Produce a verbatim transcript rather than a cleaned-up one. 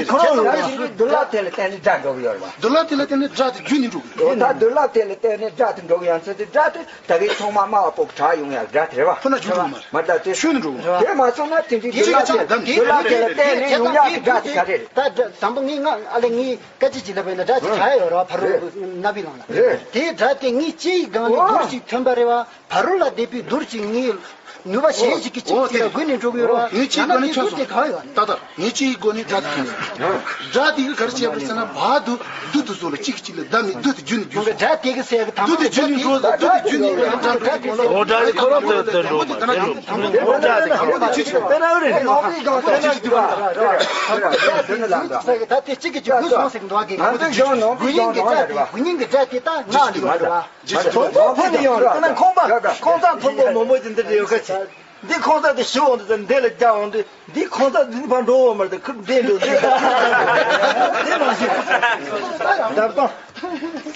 འདི་ཁོ་རང་ལ་ད་ཕྱིན་དུས་འདུལ་བ་དེ་ལ་བརྟེན་ནས་སྒྲ་འགྲོ་གི་ཡོད་རེད་བ། འདུལ་བ་དེ་ལ་བརྟེན་ནས་སྒྲ་དེ་རྒྱུན་ནས་འགྲོ་གི་ཡོད། ད་འདུལ་བ་དེ་ལ་བརྟེན་ནས་སྒྲ་དེ་འགྲོ་གི་ཡོད་ཚེ་དེ་སྒྲ་དེ་ད་གིན་ཚང་མ་སྨྲ་བ་པོ་གྲགས་ཡོང་ཡག་སྒྲ་དེ་རེད་བ། ཁོ་ན་རྒྱུན་འགྲོ་གི་མ་རེད། མ་རེད་ད་དེ་ཆོས་ནས་འགྲོ་གི་མ་རེད། དེ་མ་སོང་ན་དེ་འདྲའི་འདུལ་བ་དེ་འདུལ་བ་དེ་ལ་བརྟེན་ནས་ཡོང་ཡག་གི་སྒྲ་དེ་ག་རེ་རེད། ད་དང་པོ་ངས་ང་ཨ་ལས་ངས་སྐད་ཆ་ཅིག་ལབ་པ་ཡིན་ན་སྒྲ་ཅིག་གྲགས་ཡོད་རེད་བ། ཕ་རོལ་གནའ་བོའི་ནང་ལ། དེའི་སྒྲ་དེ་ངས་ཅི་ཡི་སྒང་ནས་རྡོལ་ཞིག་ཐོན་པ་རེད་བ། ཕ་རོལ་ལ་བསྡད་པའི་རྡོལ་ཅིག་ངའི་ནུས་པ་གཞན་ཞིག་གིས་གཅིག་གཅིག་ལ་འགུལ་ནས་འགྲོ་གི་ཡོད་རེད་བ། ངས་ཅིའི་སྒོ་ནས་ཁྱོད་སོང་། ད་ལྟ་ངས་ཅིའི་སྒོ་ནས་སྒྲ་དེ་ཐོན་སོང་། སྒྲ་དེ་གིས་ག་རེ་བྱས་པ་ཟེར་ན་བར་དུ་རྡོལ་དེ་ཚོ་ལ་གཅིག་གིས་གཅིག་ལ་བརྡབས་ནས་རྡོལ་དེ་རྒྱུན་ནས་རྒྱུན་སོང་། སྒྲ་དེ་གིས་ཟེར་གི་དང་པོ་རྡོལ་དེ་རྒྱུན་ནས་འགྲོ། རྡོལ་དེ་རྒྱུན་ནས་འགྲོ། འོ་སྒྲ་དེ་ཁོ་རང་དེ་དེ་འགྲོ་དེ་འགྲོ། འོ་སྒྲ་དེ་ཁོ་རང་དེ་ཅི་ཅི་དཔེར་ན་ཨུ་རེད། ད་དེ་གཅིག་གིས་རྒྱུ་འགུལ་སོང་ཟེར་གི་འདུག་གི། ང་ཚོས་ཡང་ནང་དུ་ཡང་ནང་དུ་ཡང་དགུ་ཡིན་གི་སྒྲ་དེ་ད་ང་ལ་ཡོད་རེད་བ། ཇི་ཞིག་ཐོག་མ་ཕ་ནི་ཡོང་རེད། ཁོ་ན་ཁོང་པ་ཁོང་ཚང་ཐོག་མ་མང་པོ་ཅིག་འདི་འདྲ་ཡོད་ཁ་ཅིག་འདི་ཁོང་ཚང་འདི་ཞུ་འོང་དུས་འདི་ལ་རྒྱག་འོང་དུས་འདི་ཁོང་ཚང་འདི་ཕར་འགྲོ་འོང་མ་རེད། ཁུར་འདི་འགྲོ་འདི་འདི་མ་ཤེས། ད་གཏོང་།